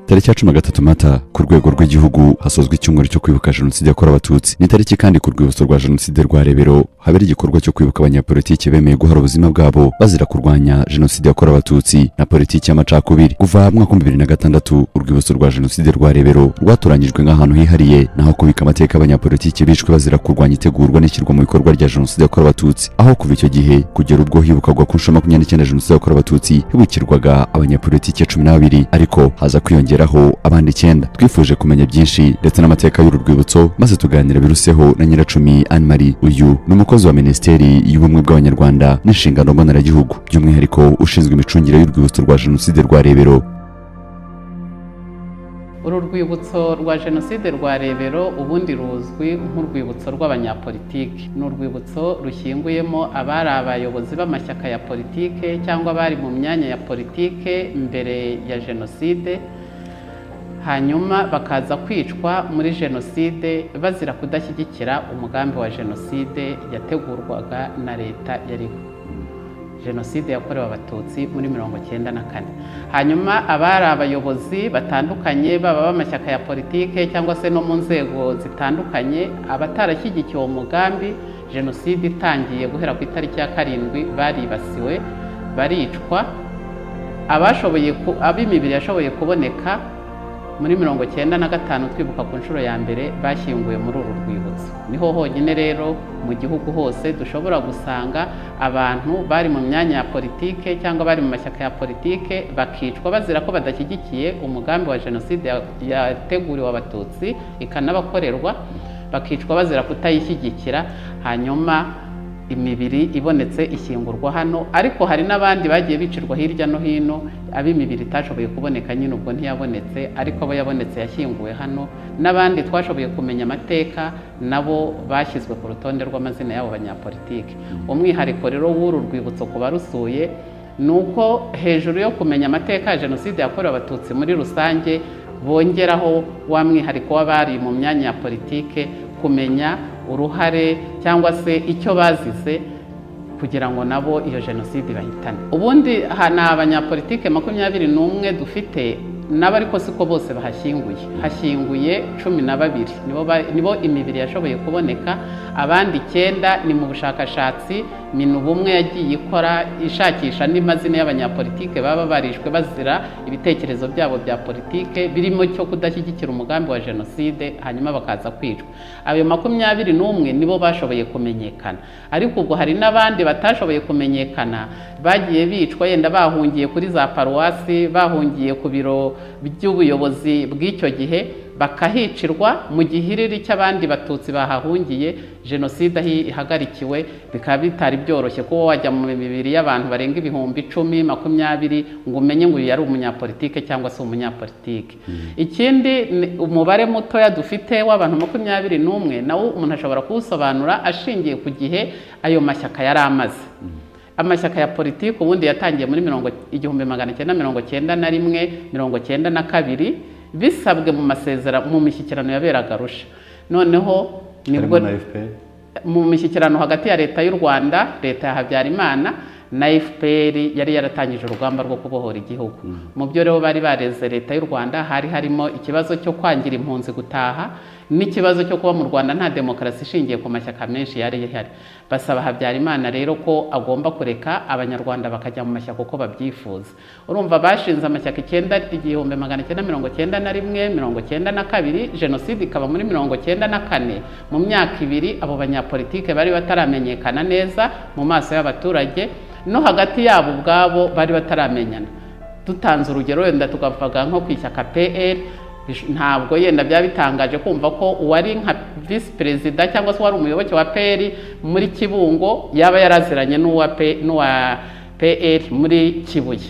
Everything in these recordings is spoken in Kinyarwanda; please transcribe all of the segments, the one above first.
Tariki ya 13 Mata, ku rwego rw'igihugu hasozwa icyumweru cyo kwibuka Jenoside yakorewe Abatutsi. Ni tariki kandi ku rwibutso rwa Jenoside rwa Rebero habera igikorwa cyo kwibuka abanyapolitiki bemeye guhara ubuzima bwabo bazira kurwanya Jenoside yakorewe Abatutsi na politiki y'amacakubiri. Kuva mu mwaka wa 2006, urwibutso rwa Jenoside rwa Rebero rwatoranyijwe nk'ahantu hihariye naho kubika amateka y'abanyapolitiki bishwe bazira kurwanya itegurwa n'ishyirwa mu bikorwa rya Jenoside yakorewe Abatutsi, aho kuva icyo gihe kugera ubwo hibukagwa ku nshuro 29 Jenoside yakorewe Abatutsi, hibukirwaga abanyapolitiki 12, ariko haza kwiyongeraho abandi icyenda. Twifuje kumenya byinshi ndetse n'amateka y'uru rwibutso, maze tuganira biruseho na Nyiracumi Anne Marie. Uyu ni umukozi wa Minisiteri y'Ubumwe bw'Abanyarwanda n'Inshingano Mboneragihugu, by'umwihariko ushinzwe imicungire y'urwibutso rwa Jenoside rwa Rebero. Uru rwibutso rwa Jenoside rwa Rebero ubundi ruzwi nk'urwibutso rw'abanyapolitiki. Ni urwibutso rushyinguyemo abari abayobozi b'amashyaka ya politike cyangwa abari mu myanya ya politike mbere ya Jenoside, hanyuma bakaza kwicwa muri Jenoside bazira kudashyigikira umugambi wa Jenoside yategurwaga na leta yariho, Jenoside yakorewe Abatutsi muri 94. Hanyuma abari abayobozi batandukanye, baba b'amashyaka ya politike cyangwa se no mu nzego zitandukanye, abatarashyigikiye uwo mugambi, Jenoside itangiye guhera ku itariki ya 7 baribasiwe, baricwa. Abashoboye, ab'imibiri yashoboye kuboneka muri 95 twibuka ku nshuro ya mbere, bashyinguwe muri uru rwibutso. Niho honyine rero mu gihugu hose dushobora gusanga abantu bari mu myanya ya politike cyangwa bari mu mashyaka ya politike, bakicwa bazira ko badashyigikiye umugambi wa Jenoside yateguriwe Abatutsi ikanabakorerwa, bakicwa bazira kutayishyigikira. Hanyuma imibiri ibonetse ishyingurwa hano, ariko hari n'abandi bagiye bicirwa hirya no hino, ab'imibiri itashoboye kuboneka nyine ubwo ntiyabonetse, ariko abo yabonetse yashyinguwe hano. N'abandi twashoboye kumenya amateka nabo bashyizwe ku rutonde rw'amazina y'abo banyapolitike. Umwihariko rero w'uru rwibutso ku barusuye ni uko hejuru yo kumenya amateka ya Jenoside yakorewe Abatutsi muri rusange, bongeraho wa mwihariko w'abari mu myanya ya politike, kumenya uruhare cyangwa se icyo bazize kugira ngo nabo iyo jenoside ibahitane. Ubundi ni abanyapolitike 21 dufite nabo, ariko siko bose bahashyinguye. Hashyinguye 12, nibo imibiri yashoboye kuboneka. Abandi icyenda ni mu bushakashatsi Minubumwe yagiye ikora, ishakisha andi mazina y'abanyapolitike baba barishwe bazira ibitekerezo byabo bya politike, birimo cyo kudashyigikira umugambi wa jenoside, hanyuma bakaza kwicwa. Ayo 21 nibo bashoboye kumenyekana, ariko ubwo hari n'abandi batashoboye kumenyekana bagiye bicwa yenda bahungiye kuri za paruwasi, bahungiye ku biro by'ubuyobozi bw'icyo gihe, bakahicirwa mu gihiriri cy'abandi Batutsi bahahungiye. Jenoside aho ihagarikiwe, bikaba bitari byoroshye kuba wajya mu mibiri y'abantu barenga 10,000, 20 ngo umenye ngo uyu yari umunyapolitike cyangwa se umunyapolitike. Ikindi, umubare mutoya dufite w'abantu 21 nawo umuntu ashobora kuwusobanura ashingiye ku gihe ayo mashyaka yari amaze. Amashyaka ya politiki ubundi yatangiye muri 1991, 92, bisabwe mu masezerano, mu mishyikirano yaberaga Arusha. Noneho nibwo mu mishyikirano hagati ya Leta y'u Rwanda, leta ya Habyarimana, na FPR yari yaratangije urugamba rwo kubohora igihugu. Mu byo rero bari bareze Leta y'u Rwanda hari harimo ikibazo cyo kwangira impunzi gutaha n'ikibazo cyo kuba mu Rwanda nta demokarasi ishingiye ku mashyaka menshi yari ihari. Basaba Habyarimana rero ko agomba kureka Abanyarwanda bakajya mu mashyaka uko babyifuza. Urumva bashinze amashyaka icyenda, 1991, 92, Jenoside ikaba muri 94. Mu myaka 2 abo banyapolitike bari bataramenyekana neza mu maso y'abaturage, no hagati yabo ubwabo bari bataramenyana. Dutanze urugero wenda tukavuga nko ku ishyaka PL, ntabwo yenda byaba bitangaje kumva ko uwari nka visi perezida cyangwa se uwari umuyoboke wa PL muri Kibungo yaba yaraziranye n'uwa PL muri Kibuye.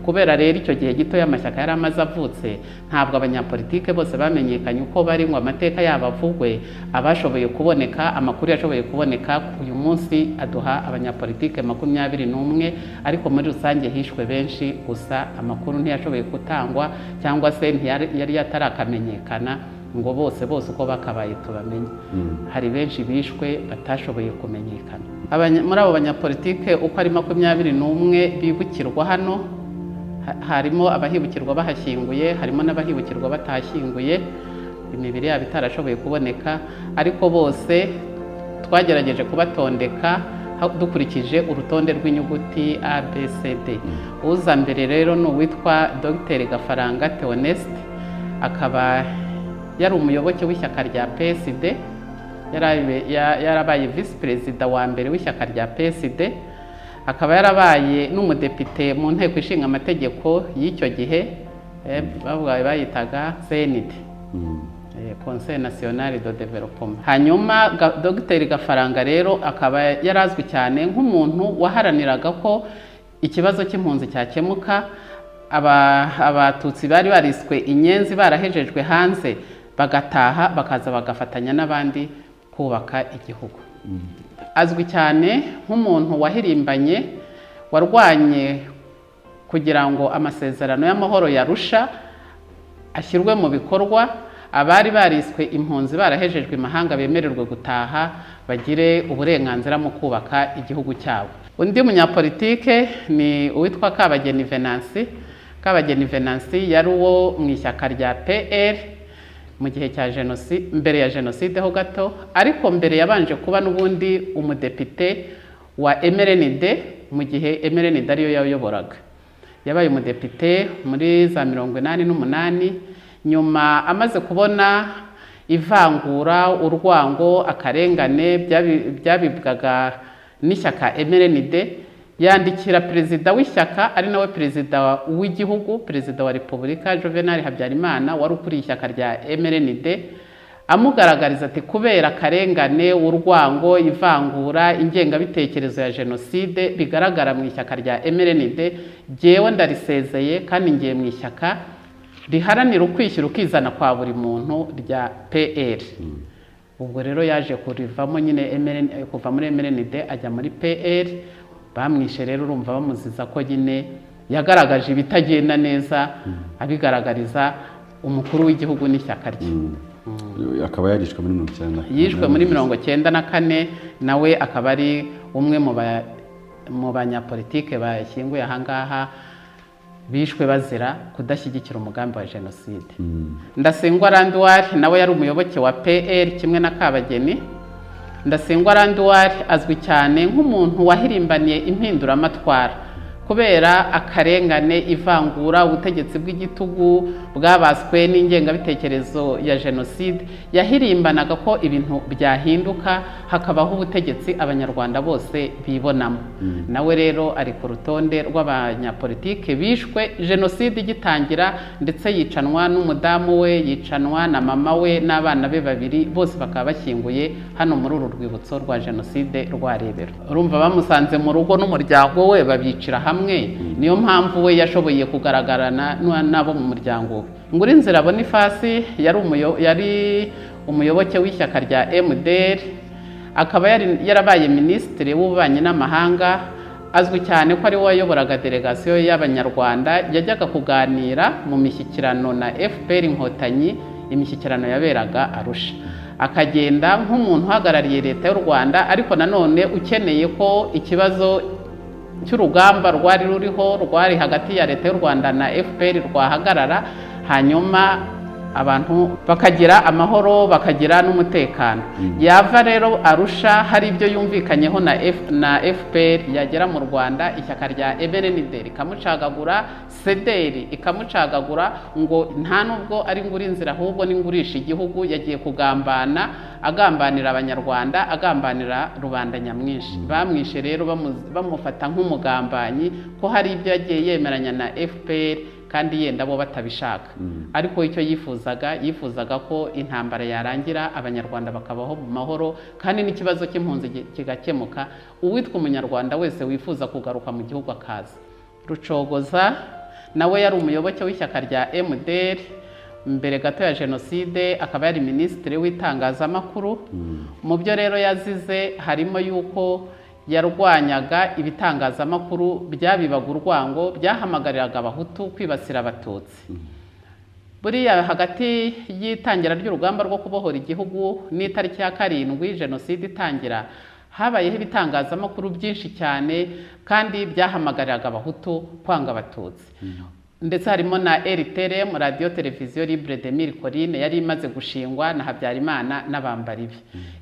Kubera rero icyo gihe gito y'amashyaka yari amaze avutse, ntabwo abanyapolitike bose bamenyekanye uko bari ngo amateka yabo avugwe. Abashoboye kuboneka, amakuru yashoboye kuboneka uyu munsi aduha abanyapolitike 21, ariko muri rusange hishwe benshi, gusa amakuru ntiyashoboye gutangwa cyangwa se yari yatarakamenyekana ngo bose bose uko bakabaye tubamenye. Hari benshi bishwe batashoboye kumenyekana. Muri abo banyapolitike uko ari 21 bibukirwa hano, Harimo abahibukirwa bahashyinguye, harimo n'abahibukirwa batahashyinguye, imibiri yabo itarashoboye kuboneka, ariko bose twagerageje kubatondeka dukurikije urutonde rw'inyuguti A B C D. Uza mbere rero ni uwitwa Dr Gafaranga Theoneste, akaba yari umuyoboke w'ishyaka rya PSD, yarabaye visi perezida wa mbere w'ishyaka rya PSD, akaba yarabaye n'umudepite mu nteko ishinga amategeko y'icyo gihe, bavuga bayitaga CND, Conseil National de Développement. Hanyuma Dr Gafaranga rero akaba yarazwi cyane nk'umuntu waharaniraga ko ikibazo cy'impunzi cyakemuka, Abatutsi bari bariswe inyenzi barahejejwe hanze bagataha, bakaza bagafatanya n'abandi kubaka igihugu. Azwi cyane nk'umuntu wahirimbanye, warwanye kugira ngo amasezerano y'amahoro y'Arusha ashyirwe mu bikorwa, abari bariswe impunzi barahejejwe imahanga bemererwe gutaha, bagire uburenganzira mu kubaka igihugu cyabo. Undi munyapolitike ni uwitwa Kabageni Venansi. Kabageni Venansi yari uwo mu ishyaka rya PL mu gihe cya jenoside, mbere ya jenoside ho gato, ariko mbere yabanje kuba n'ubundi umudepite wa MRND mu gihe MRND ariyo yayoboraga. Yabaye umudepite muri za 88. Nyuma amaze kubona ivangura, urwango, akarengane byabibwaga n'ishyaka MRND, yandikira perezida w'ishyaka ari nawe perezida w'igihugu, perezida wa Repubulika Juvenal Habyarimana, wari ukuriye ishyaka rya MRND, amugaragariza ati: "Kubera akarengane, urwango, ivangura, ingengabitekerezo ya jenoside bigaragara mu ishyaka rya MRND, jyewe ndarisezeye kandi ngiye mu ishyaka riharanira ukwishyira ukizana kwa buri muntu rya PL." Ubwo rero yaje kurivamo nyine MRN, kuva muri MRND ajya muri PL. Bamwishe rero, urumva, bamuziza ko nyine yagaragaje ibitagenda neza, abigaragariza umukuru w'igihugu n'ishyaka rye. Akaba yarishwe muri 94. Yishwe muri 94, nawe akaba ari umwe mu banyapolitike bashyinguye ahangaha bishwe bazira kudashyigikira umugambi wa jenoside. Ndasingwa Landouard nawe yari umuyoboke wa PL kimwe na Kabageni. Ndasingwa Landouard azwi cyane nk'umuntu wahirimbaniye impinduramatwara kubera akarengane, ivangura, ubutegetsi bw'igitugu bwabaswe n'ingengabitekerezo ya jenoside. Yahirimbanaga ko ibintu byahinduka, hakabaho ubutegetsi Abanyarwanda bose bibonamo. Nawe rero ari ku rutonde rw'abanyapolitike bishwe jenoside igitangira, ndetse yicanwa n'umudamu we, yicanwa na mama we n'abana be babiri, bose bakaba bashyinguye hano muri uru rwibutso rwa jenoside rwa Rebero. Urumva, bamusanze mu rugo n'umuryango we, babicira hamwe. Niyo mpamvu we yashoboye kugaragarana n'abo mu muryango we. Ngurinzira Bonifasi yari umuyoboke w'ishyaka rya MDR, akaba yari yarabaye minisitiri w'ububanyi n'amahanga. Azwi cyane ko ari we wayoboraga delegasiyo y'Abanyarwanda yajyaga kuganira mu mishyikirano na FPR Inkotanyi, imishyikirano yaberaga Arusha, akagenda nk'umuntu uhagarariye leta y'u Rwanda, ariko nanone ukeneye ko ikibazo cy'urugamba rwari ruriho, rwari hagati ya leta y'u Rwanda na FPR, rwahagarara, hanyuma abantu bakagira amahoro, bakagira n'umutekano. Yava rero Arusha hari ibyo yumvikanyeho na FPR, yagera mu Rwanda ishyaka rya MRND rikamucagagura, CDR ikamucagagura, ngo nta nubwo ari Ngurinzira, ahubwo ni ngurisha igihugu, yagiye kugambana, agambanira Abanyarwanda, agambanira rubanda nyamwinshi. Bamwishe rero bamufata nk'umugambanyi, ko hari ibyo yagiye yemeranya na FPR kandi yenda bo batabishaka. Ariko icyo yifuzaga, yifuzaga ko intambara yarangira, Abanyarwanda bakabaho mu mahoro, kandi n'ikibazo cy'impunzi kigakemuka, uwitwa Umunyarwanda wese wifuza kugaruka mu gihugu akaza. Rucogoza nawe yari umuyoboke w'ishyaka rya MDR mbere gato ya jenoside, akaba yari minisitiri w'itangazamakuru. Mu byo rero yazize harimo yuko yarwanyaga ibitangazamakuru byabibaga urwango, byahamagariraga Abahutu kwibasira Abatutsi. Buriya hagati y'itangira ry'urugamba rwo kubohora igihugu n'itariki ya 7 jenoside itangira, habayeho ibitangazamakuru byinshi cyane kandi byahamagariraga Abahutu kwanga Abatutsi. Ndetse harimo na RTLM, Radiyo Televiziyo Libre des Mille Collines, yari imaze gushingwa na Habyarimana n'abambari be.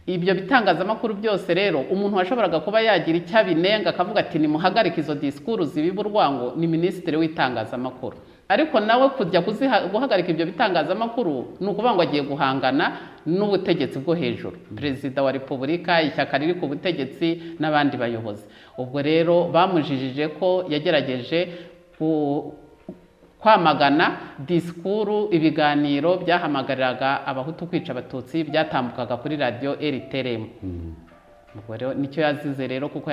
Ibyo bitangazamakuru byose rero, umuntu washoboraga kuba yagira icyo abinenga, akavuga ati nimuhagarike izo disikuru zibiba urwango, ni minisitiri w'itangazamakuru. Ariko nawe kujya guhagarika ibyo bitangazamakuru ni ukuvuga ngo agiye guhangana n'ubutegetsi bwo hejuru, Perezida wa Repubulika, ishyaka riri ku butegetsi n'abandi bayobozi. Ubwo rero bamujijije ko yagerageje kwamagana disikuru, ibiganiro byahamagariraga Abahutu kwica Abatutsi byatambukaga kuri radiyo RTLM. Ubwo rero nicyo yazize rero, kuko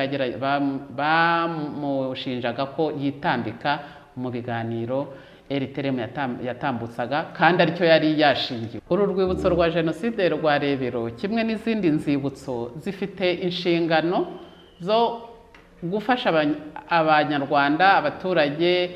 bamushinjaga ko yitambika mu biganiro RTLM yatambutsaga kandi aricyo yari yashingiwe. Uru rwibutso rwa Jenoside rwa Rebero, kimwe n'izindi nzibutso, zifite inshingano zo gufasha Abanyarwanda, abaturage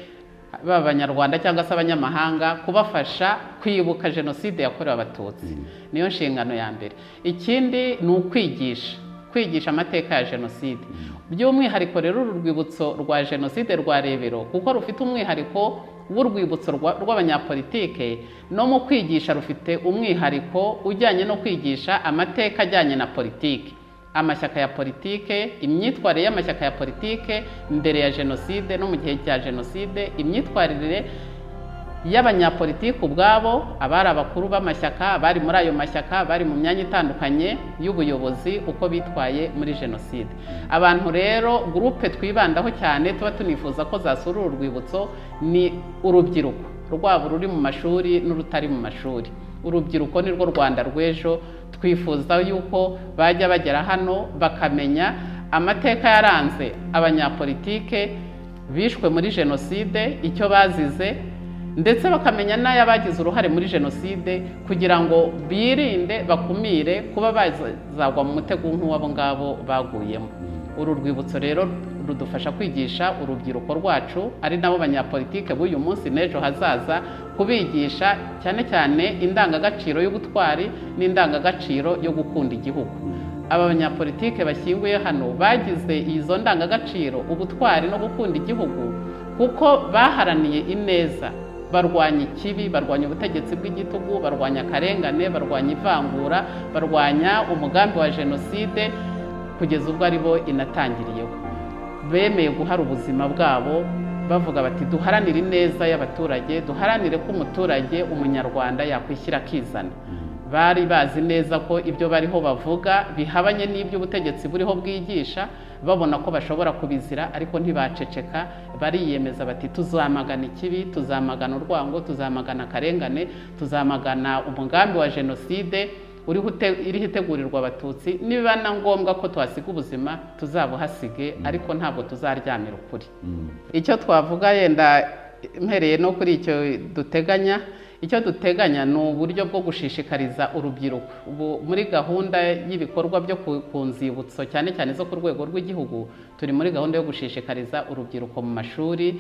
b'Abanyarwanda cyangwa se abanyamahanga, kubafasha kwibuka Jenoside yakorewe Abatutsi. Niyo nshingano ya mbere. Ikindi ni ukwigisha, kwigisha amateka ya jenoside. By'umwihariko rero uru rwibutso rwa Jenoside rwa Rebero, kuko rufite umwihariko w'urwibutso rw'abanyapolitike, no mu kwigisha rufite umwihariko ujyanye no kwigisha amateka ajyanye na politiki, amashyaka ya politike, imyitwarire y'amashyaka ya politike mbere ya jenoside no mu gihe cya jenoside, imyitwarire y'abanyapolitiki ubwabo, abari abakuru b'amashyaka, abari muri ayo mashyaka, abari mu myanya itandukanye y'ubuyobozi, uko bitwaye muri jenoside. Abantu rero, groupe twibandaho cyane, tuba tunifuza ko zasura uru rwibutso, ni urubyiruko, rwaba ruri mu mashuri n'urutari mu mashuri. Urubyiruko ni rwo Rwanda rw'ejo. Twifuza yuko bajya bagera hano bakamenya amateka yaranze abanyapolitike bishwe muri jenoside, icyo bazize, ndetse bakamenya n'ay'abagize uruhare muri jenoside, kugira ngo birinde, bakumire kuba bazagwa mu mutego nk'uw'abo ngabo baguyemo. Uru rwibutso rero rudufasha kwigisha urubyiruko rwacu, ari nabo banyapolitike b'uyu munsi n'ejo hazaza, kubigisha cyane cyane indangagaciro y'ubutwari n'indangagaciro yo gukunda igihugu. Aba banyapolitike bashyinguye hano bagize izo ndangagaciro, ubutwari no gukunda igihugu, kuko baharaniye ineza, barwanya ikibi, barwanya ubutegetsi bw'igitugu, barwanya akarengane, barwanya ivangura, barwanya umugambi wa jenoside kugeza ubwo ari bo inatangiriyeho. Bemeye guhara ubuzima bwabo, bavuga bati duharanire ineza y'abaturage, duharanire ko umuturage, Umunyarwanda, yakwishyira akizana. Bari bazi neza ko ibyo bariho bavuga bihabanye n'ibyo ubutegetsi buriho bwigisha, babona ko bashobora kubizira, ariko ntibaceceka. Bariyemeza bati tuzamagana ikibi, tuzamagana urwango, tuzamagana akarengane, tuzamagana umugambi wa jenoside iriho itegurirwa Abatutsi. Niba na ngombwa ko tuhasiga ubuzima, tuzabuhasige, ariko ntabwo tuzaryamira ukuri. Icyo twavuga yenda mpereye no kuri icyo duteganya, icyo duteganya ni uburyo bwo gushishikariza urubyiruko. Ubu muri gahunda y'ibikorwa byo ku nzibutso, cyane cyane zo ku rwego rw'igihugu, turi muri gahunda yo gushishikariza urubyiruko mu mashuri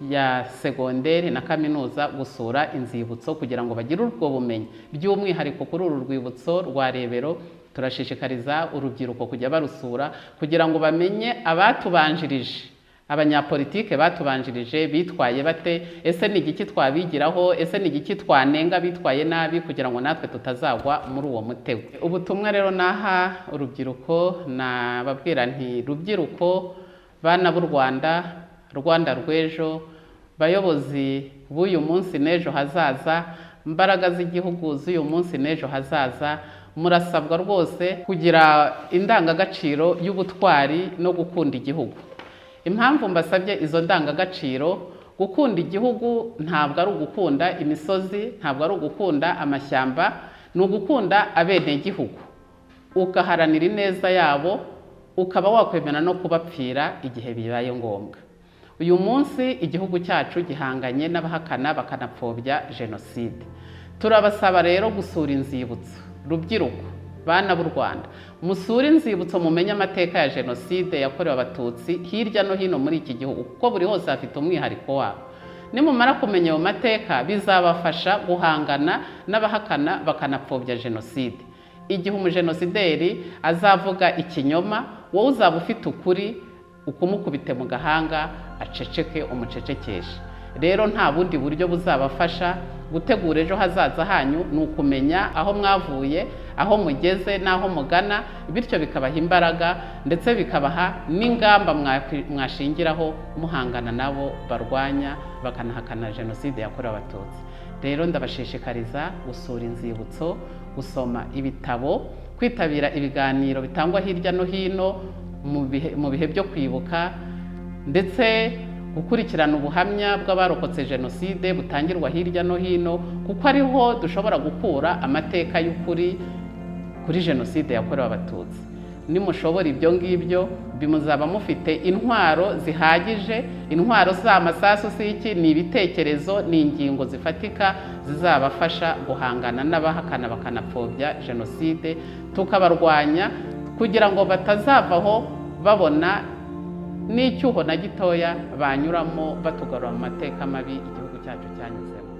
ya segonderi na kaminuza gusura inzibutso, kugira ngo bagire ubwo bumenyi. By'umwihariko kuri uru rwibutso rwa Rebero, turashishikariza urubyiruko kujya barusura, kugira ngo bamenye abatubanjirije, abanyapolitike batubanjirije bitwaye bate, ese ni igiki twabigiraho, ese ni igiki twanenga bitwaye nabi, kugira ngo natwe tutazagwa muri uwo mutego. Ubutumwa rero naha urubyiruko, nababwira nti rubyiruko, bana b'u Rwanda, Rwanda rw'ejo, bayobozi b'uyu munsi n'ejo hazaza, mbaraga z'igihugu z'uyu munsi n'ejo hazaza, murasabwa rwose kugira indangagaciro y'ubutwari no gukunda igihugu. Impamvu mbasabye izo ndangagaciro: gukunda igihugu ntabwo ari ugukunda imisozi, ntabwo ari ugukunda amashyamba, ni ugukunda abenegihugu, ugaharanira ineza yabo, ukaba wakwemera no kubapfira igihe bibaye ngombwa. Uyu munsi igihugu cyacu gihanganye n'abahakana bakanapfobya jenoside. Turabasaba rero gusura inzibutso. Rubyiruko, bana b'u Rwanda, musure inzibutso, mumenye amateka ya jenoside yakorewe Abatutsi hirya no hino muri iki gihugu, kuko buri hose hafite umwihariko wabo. Nimumara kumenya ayo mateka, bizabafasha guhangana n'abahakana bakanapfobya jenoside. Igihe umujenosideri azavuga ikinyoma, wowe uzaba ufite ukuri, ukumukubite mu gahanga aceceke, umucecekeshe. Rero nta bundi buryo buzabafasha gutegura ejo hazaza hanyu ni ukumenya aho mwavuye, aho mugeze n'aho mugana, bityo bikabaha imbaraga ndetse bikabaha n'ingamba mwashingiraho muhangana nabo barwanya bakanahakana Jenoside yakorewe Abatutsi. Rero ndabashishikariza gusura inzibutso, gusoma ibitabo, kwitabira ibiganiro bitangwa hirya no hino mu bihe byo kwibuka, ndetse gukurikirana ubuhamya bw'abarokotse jenoside butangirwa hirya no hino, kuko ariho dushobora gukura amateka y'ukuri kuri Jenoside yakorewe Abatutsi. Nimushobora ibyo ngibyo, muzaba mufite intwaro zihagije. Intwaro si amasasu, si iki, ni ibitekerezo, ni ingingo zifatika zizabafasha guhangana n'abahakana bakanapfobya jenoside, tukabarwanya kugira ngo batazavaho babona n'icyuho na gitoya banyuramo batugarura mu mateka mabi igihugu cyacu cyanyuzemo.